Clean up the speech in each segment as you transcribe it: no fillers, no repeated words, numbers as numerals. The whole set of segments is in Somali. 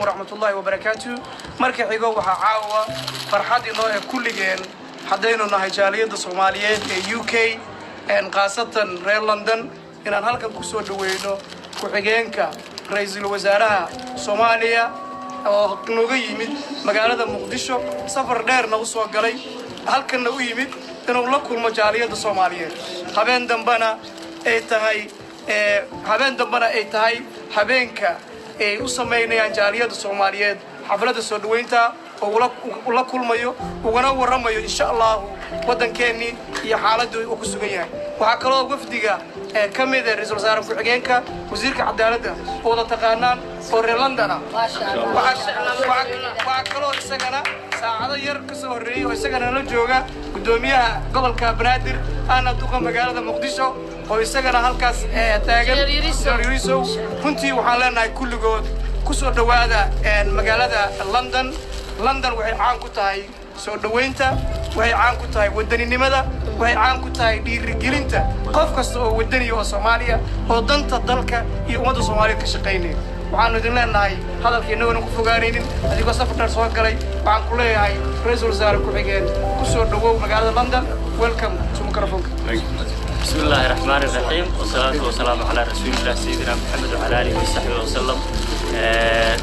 Waraxmatullaahi wabarakaatu. Marka xigo, waxaa caawa farxad inoo eh kulligeen haddaynu nahay jaaliyadda Soomaaliyeed ee UK, khaasatan reer London, inaan halkan ku soo dhaweyno ku-xigeenka ra-iisul wasaaraha Soomaaliya oo nooga yimid magaalada Muqdisho, safar dheerna u soo galay, halkanna u yimid inuu la kulmo jaaliyadda Soomaaliyeed. Habeen dambena ay tahay habeenka ay u samaynayaan jaaliyadda Soomaaliyeed xafladda soo dhaweynta oo ula kulmayo, ugana warramayo, insha Allahu, waddankeennii iyo xaaladdu uu ku sugan yahay. Waxaa kaloo wafdiga ka mid ah ra-iisul wasaare ku-xigeenka, wasiirka cadaaladda oo wada taqaanaan oo reer London ah. Waxaa kaloo isagana saacado yar ka soo horreeyey oo isagana la jooga guddoomiyaha gobolka Banaadir ahna duqa magaalada Muqdisho oo isagana halkaas taagan, Yariisow. Runtii waxaan leenahay kulligood ku soo dhowaada magaalada London. London waxay caan ku tahay soo dhoweynta, waxay caan ku tahay wadaninimada, waxay caan ku tahay dhiirigelinta qof kasta oo wadaniya oo Soomaaliya oo danta dalka iyo ummadda Soomaaliyeed ka shaqaynaya. Waxaanu idin leenahay, hadalka innagoona ku fogaanaynin, adigoo safar dheer soo galay, waxaan ku leeyahay, ra-iisul wasaare ku-xigeen, ku soo dhowow magaalada London. Welcome to microphone. بسم الله الرحمن الرحيم، والصلاة والسلام على رسول الله سيدنا محمد وعلى آله وصحبه وسلم.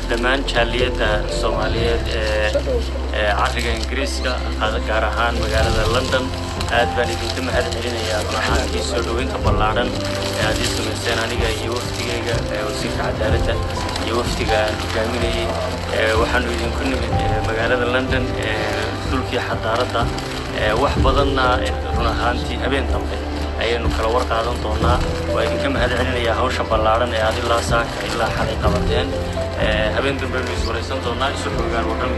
Dhammaan jaaliyadda Soomaaliyeed ee cariga Ingiriiska, gaar ahaan magaalada London, aad baan idinka mahad celinayaa run ahaantii soo dhoweynta ballaadhan ee aad ii samayseen aniga iyo wafdigayga, wasiirka cadaaladda iyo wafdiga aan hogaaminayay. Waxaanu idinku nimid magaalada London, dhulkii xadaaradda. Wax badanna run ahaantii habeen dambe ayaynu kala war qaadan doonaa. Waa idinka mahad celinayaa hawsha ballaadhan ee aad ilaa saaka ilaa xalay qabateen. Habeen dambe aynu is waraysan doonaa, isu xoogaan warrami.